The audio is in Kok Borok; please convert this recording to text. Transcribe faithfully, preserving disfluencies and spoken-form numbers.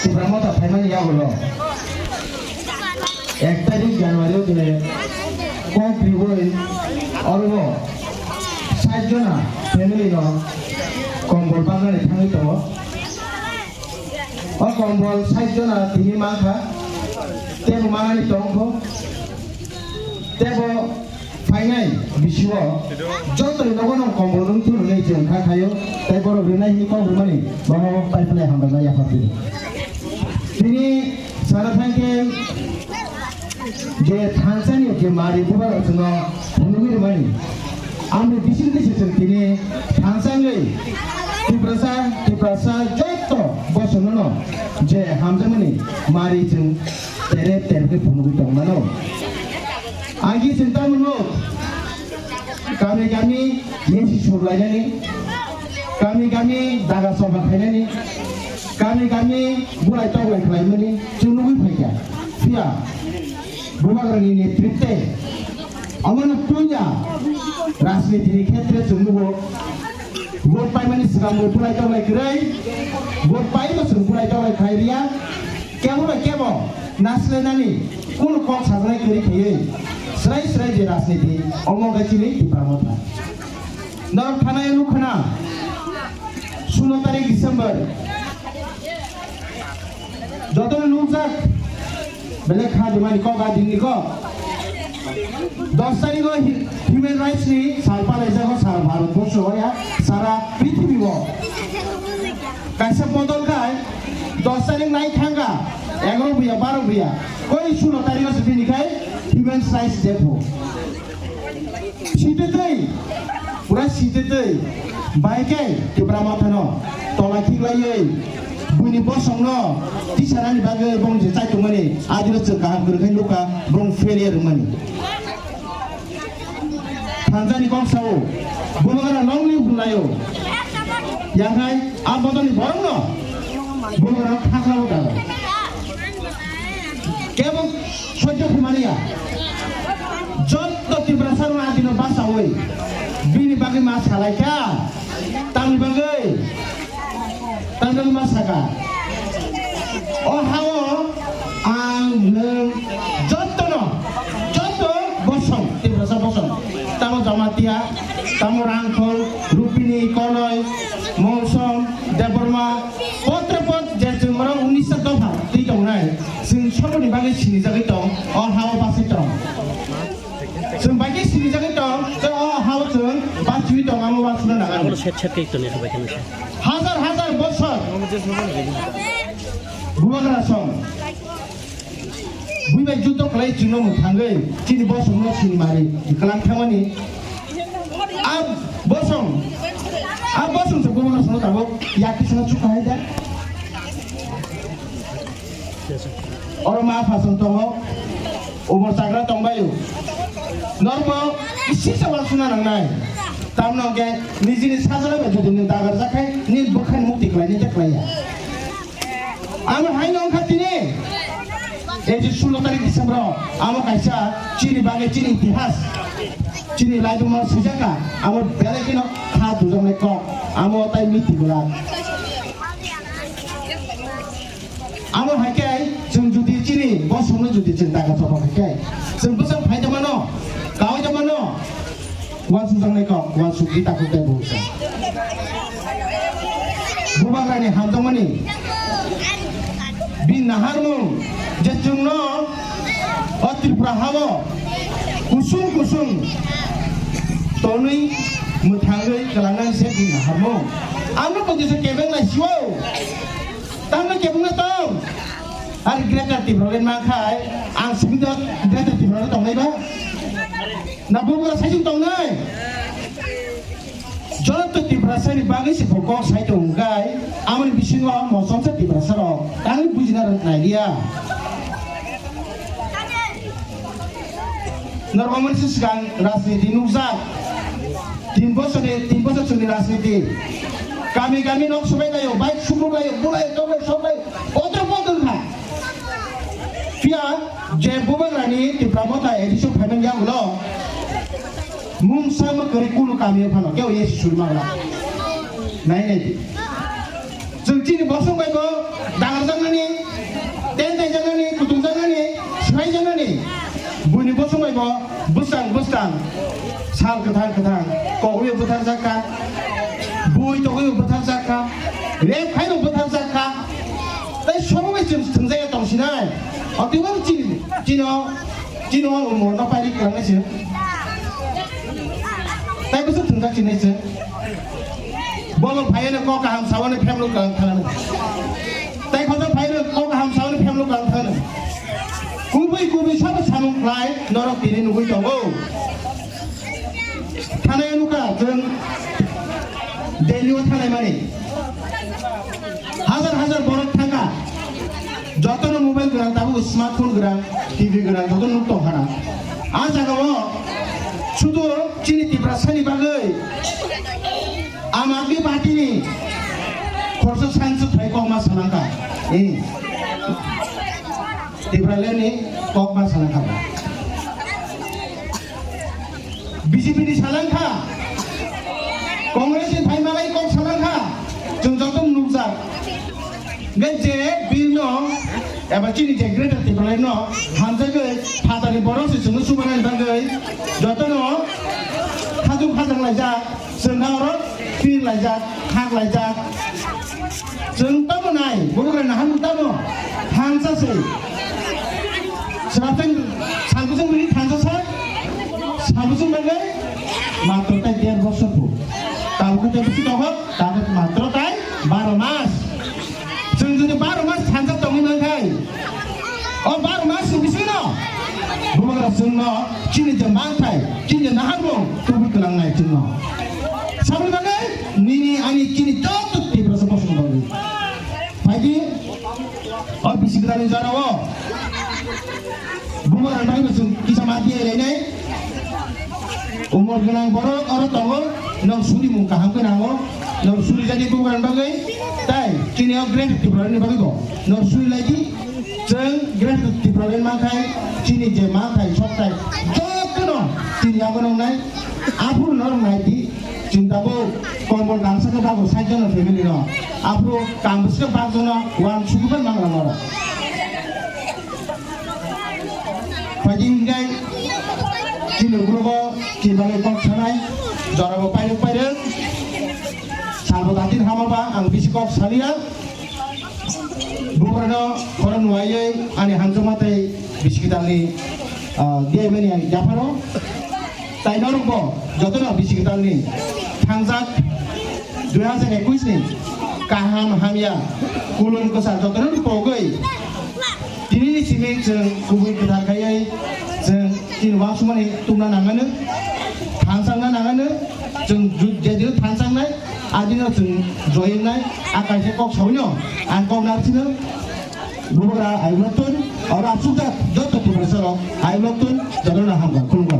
Tipra Motha phaimani yagulo ek tarik January o je kok riwi oro sait jona family no kombol bagnani thangwi tongo. O kombol sait jona tini mankha, tebo manani tongkho, tebo phainai bisio jotoni nogo no kombol rwng thung hwnwi chwng kha khaio, tei borok rwnai hwnwi kok rwmani bono paiphlai hamjaknai yaphartwi. Tini sana thangkhe je thansani je mari bubagra chwngno phunugwi rwmani, amni bising bising chwng tini thansangwi Tiprasa, Tiprasa joto bosongno je hamjakmani mari chwng tere tere khe phunugwi tongmano. Ang khe chwng tamo nuk, kami kami yesi surlainani, kami kami daga soba khainani, kami kami bulai toklai khlaimani chwng nugwi phaikha. Phiya bubagrani netritwe omono puila rajnitini khetre chwng nugo. Vote paimani swkang bo bulai toklai kwrwi, vote paima chwng bulai toklai khlai riya. Kebo bai kebo naslainani kunu kok sajaknai kwrwi khaiwi swrai swrai je rajniti omo wngkha chini Tipra Motha. Norok thanaio nukha na, sulo tarik December. Jotono nukjak, belai kha dimani kok a dingni kok. Dos tarikh o hi-, human rights ni sal palaijago sara Bharat borsho o ya, sara prithibi o. Kaisa bodol khai dos tarikh nai thangkha, egaroh buya, baroh buya. Koi sulo tarikh o se bini khai human rights day pho. Sititwi, pura sititwi, bai khe Tipra Mothano tola khiklaiwi, buini bosongno tisanani bagwi bong je chaitokmani, adino chwng kaham kwrwngkhe nukha, bong failure wngmani. Thanjani kok sao, bubagra long live hwnlaio. Yakhai a bodolni borokno bubagra khaklao dago. Kebo sojjo khumani ya. Jotto Tiprasa rok adino basawi. Bini bagwi ma salai kha. Tamni bagwi. Tamni bagwi ma saka. O hao ang nwng jottono, jotto bosong, Tiprasa bosong. Tamo Jamatia, tamo Rangkhol, Rupini, Koloi, Molsom, Debbarma, Potre pot je chwng borok unisho dopha twi tongnai, chwng soboni bagwi sinijagwi tong, o hao bachwi tong. Chwng bai khe sinijagwi tong, tei o hao chwng bachwi tong, amo bachwino nang ani. Abono set set khe toni habai kheno se. Hajar hajar bosor bubagra song. Buibai juto khlai chwngno mwthangwi chini bosongno sinmari kwlang thangmani. A bosong, a bosong se bubagra songno tabuk yakti songno chukha hai da. Oro ma pha song tongo, ubor chagra tongbaio. Norbo isi se uansukna nangnai. Tamno hwnkhe nijini sajla bai jodi nwng dagarjak khai nini bwkhani mukti khlainai khe khlaiya. Amo haino wngkha tini. Ei je sulo tarik December o, amo kaisa chini bagwi chini itihas, chini laibuma swijak kha, amo belai kheno kha tujaknai kok, amo tai miti bwlak. Amo hai khe chwng jodi chini bosongno jodi chwng daga chopok hai khe, chwng bwswk phaida mano, kaui da mano. Uansukjaknai kok, uansukdi takhuk tei busa. Bubagrani hamjakmani bini naharmung je chwngno o Tripura hao kusung kusung tonwi mwthangwi kwlangnani se bini naharmung. Ano kok jesa kebeng lai sio. Tamno kebengno tong. Ar Greater Tipraland ma khai, ang simi do Greater Tipraland tongnai ba? Na bubagra saichung tongnai? Joto Tiprasani bagwi se bo kok sai tong kai, amoni bisingo mochomsa Tiprasa rok, tangwi bujina rwk nai liya. Norok omo se swkang rajniti nukjak. Tin bosorni, tin bosor chwngni rajniti. Kami kami nok subai laio, bike sukruk laio, bulai, toklai, soklai, otro poton kha. Phiya je bubagrani Tipra Motha edition phaimani yagulo mungsa mwkari kunu kami phano keo yesi surma wala. Nai nai di. Chwng chini bosong bai bo dagarjaknani Bo bwsang bwsang sal kwthang kwthang kogwi bwtharjak kha, bui togwi bwtharjak kha, rep khaino bwtharjak kha. Tei sobo bai chwng thwngjaya tong sinai. Otwi bo chini, chino, chino umor no pairi kwrang nai se. Tai bwswk thwngjak sinai se. Bolo phaiya no kok kaham sawi no phemlo kwrang thangna. Tai khojak phaiya no kok kaham sawi no phemlo kwrang thangna. Kubui kubui sabo samung khlai norok tini nugwi tongo. Thanai nukha chwng Delhi o thanai mani. Hajar hajar borok thangkha. Jotono mobile gwnang, tabuk smartphone gwnang, T V gwnang, jotono nuk tongkha na. A jaga o sudu chini Tiprasa ni bagwi Aam Aadmi Party ni khoroksa sanswk phai kokma salangkha. Eh. Tipraland ni kokma salangkha. B J P ni salangkha. Congress ni phai malai kok salangkha. Chwng joto nukjak. Hingke je bill no eba chini je Greater Tipraland no hamjagwi phatani borok se chwngno subanani bagwi jotono khajung khajang laijak. Chwng kha oro pir laijak, khak laijak. Chwng tamo nai, borok rok nahar nuk tamo? Thansa se. Swrapeng salbwswng bini thansa sa? Salbwswng bagwi matro tai der bosor phu. Tabuk tai bisi tongo, tabuk matro tai baro mas. Chwng jodi baro mas thansa tongwi mankhai, o baro mas ni bisingo bubagra chwngno chini je manthai, chini je naharmung tubui kwlangnai chwngno. Saboni bagwi nini ani chini joto Tiprasa bosong bagwi. Phaidi, o bisi kwtalni jorao bubagra bagwi chwng kisa ma diya lainai. Umor gwnang borok oro tongo, norok surimung kaham khe nango, norok suri jadi bubagrani bagwi, tai chini o Greater Tipraland ni bagwi bo norok suri lai di. Chwng Greater Tipraland mankhai, chini je manthai sokthai jotono chini yago nongnai, aphuru norok nai di, chini tabuk kombol gangsa khe bago sait jono family no, aphuru kang bwswk bak jono uansukgwi mangra norok. Phaidi hingkai chini ugrogo chini bagwi kok sanai, jorabo pairwk pairwk. Salbo datin hamaba ang bisi kok saliya. Bubagrano khorang nuwaiwi ani hamjakma tei bisi kwtalni, ah, diyaimani ang yapharo. Tai norokbo jotono bisi kwtalni thangjak dui hajar ekwis ni kaham hamya kulum kwsa jotono pogwi tinini simi chwng kubui kwthar khaiwi chwng chini uansukmani tubuna nangmano, thangjak na nangmano, chwng ju-, jedino thangjaknai, adino chwng joyongnai, a kaisa kok sawino ang kok narsino. Bubagra ayuloktun, oro asukjak joto Tiprasa rok ayuloktun, jotono hamkha, khulumkha.